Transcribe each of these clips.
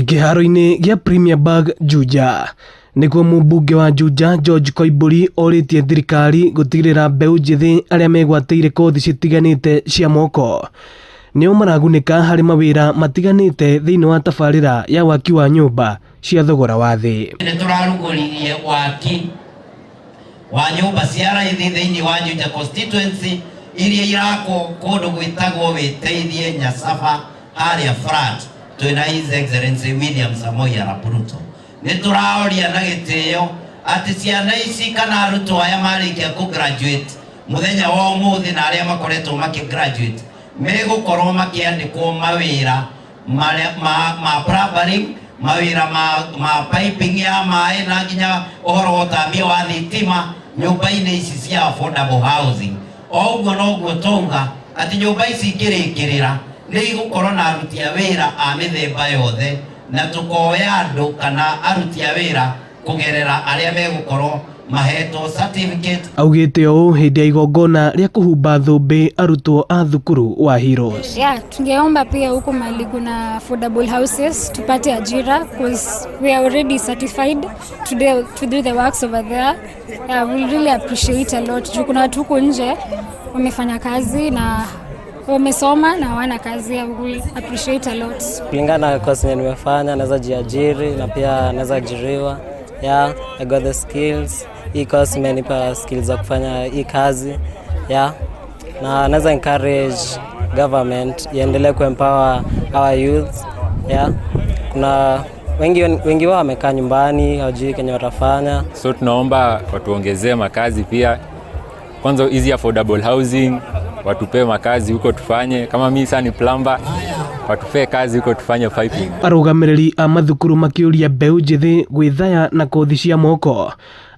Kĩharo-inĩ gĩa Premier Bag Juja nĩkuo mũmbunge wa Juja George Koimbũri orĩtie thirikari gũtigĩrĩra mbeũ njĩthĩ arĩa megwatĩire kothi citiganĩte cia moko nĩo maragunĩka harĩ mawĩra matiganĩte thĩinĩ wa tabarĩra ya waki wa nyũmba cia thogora wa thĩ. Nĩ tũrarugũririe waki wa nyũmba cia raithi thĩinĩ wa Juja constituency iria irakwo kũndũ gwĩtagwo Wĩteithie Nyasaba harĩa flat twĩna His Excellency William Samoei Arap Ruto. Nĩ tũraoria na gĩtĩo atĩ ciana ici kana arutwo aya marĩkia kũ graduate mũthenya wa ũmũthĩ na arĩa makoretwo makĩ graduate megũkorwo makĩandĩkwo mawĩra marĩa ma, ma plumbering, mawĩra ma, ma piping ya maĩ na nginya ũhoro wa ũtambia wa thitima nyũmba-inĩ ici cia affordable housing. O ũguo noguo twauga atĩ nyũmba ici ikĩrĩkĩrĩra nĩ igũkorwo na aruti a wĩra a mĩthemba yothe na tũkoya andũ kana aruti a wĩra kũgerera arĩa megũkorwo mahetwo certificate. Augĩte ũũ hĩndĩ ya igongona rĩa kũhumba thũmbĩ arutwo a thukuru wa Heroes. Yeah, tungeomba pia huku mahali kuna affordable houses tupate ajira because we are already certified to do the works over there. Yeah, we'll really appreciate a lot. Juu kuna watu huku nje wamefanya kazi na wamesoma na hawana kazi. I will appreciate a lot. Kulingana na course yenye nimefanya naweza jiajiri na pia naweza ajiriwa. Yeah, I got the skills. Hii course imenipa skills za kufanya hii kazi. Yeah. Na naweza encourage government iendelee kuempower our youths. Yeah. Kuna wengi, wengi wao wamekaa nyumbani hawajui kenye watafanya. So tunaomba watuongezee makazi pia, kwanza hizi affordable housing watupee makazi huko tufanye. Kama mimi sasa ni plumber, watupee kazi huko tufanye piping. Arũgamĩrĩri a mathukuru makĩũria mbeũ njĩthĩ gwĩthaya na kothi cia moko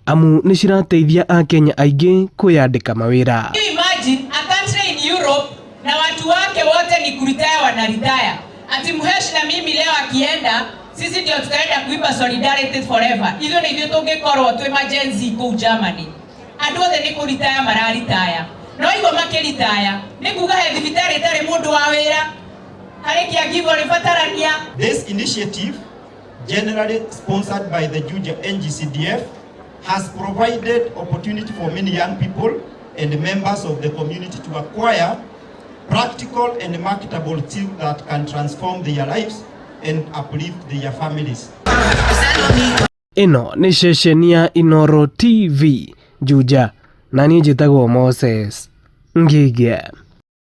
amu nĩ cirateithia akenya aingĩ kwĩyandĩka mawĩra. Can you imagine a country in Europe na watu wake wote ni kuretire, wanaretire? Ati Mhesh na mimi leo akienda, sisi ndio tutaenda kuimba "Solidarity Forever". Ithuĩ nĩ ithuĩ tũngĩkorwo twĩ ma Gen Z kũu Germany. Andũ othe nĩ kũretire mararetire, no igua makĩretire nĩ kuga he thibitarĩ ĩtarĩ mũndũ wa wĩra harĩ kĩangivo rĩbatarania. This initiative, generally sponsored by the Juja NGCDF, has provided opportunity for many young people and members of the community to acquire practical and marketable skills that can transform their lives and uplift their families. Ĩno nĩ ceceni ya Inooro TV Juja, na niĩ njĩtagwo Moses Ngige.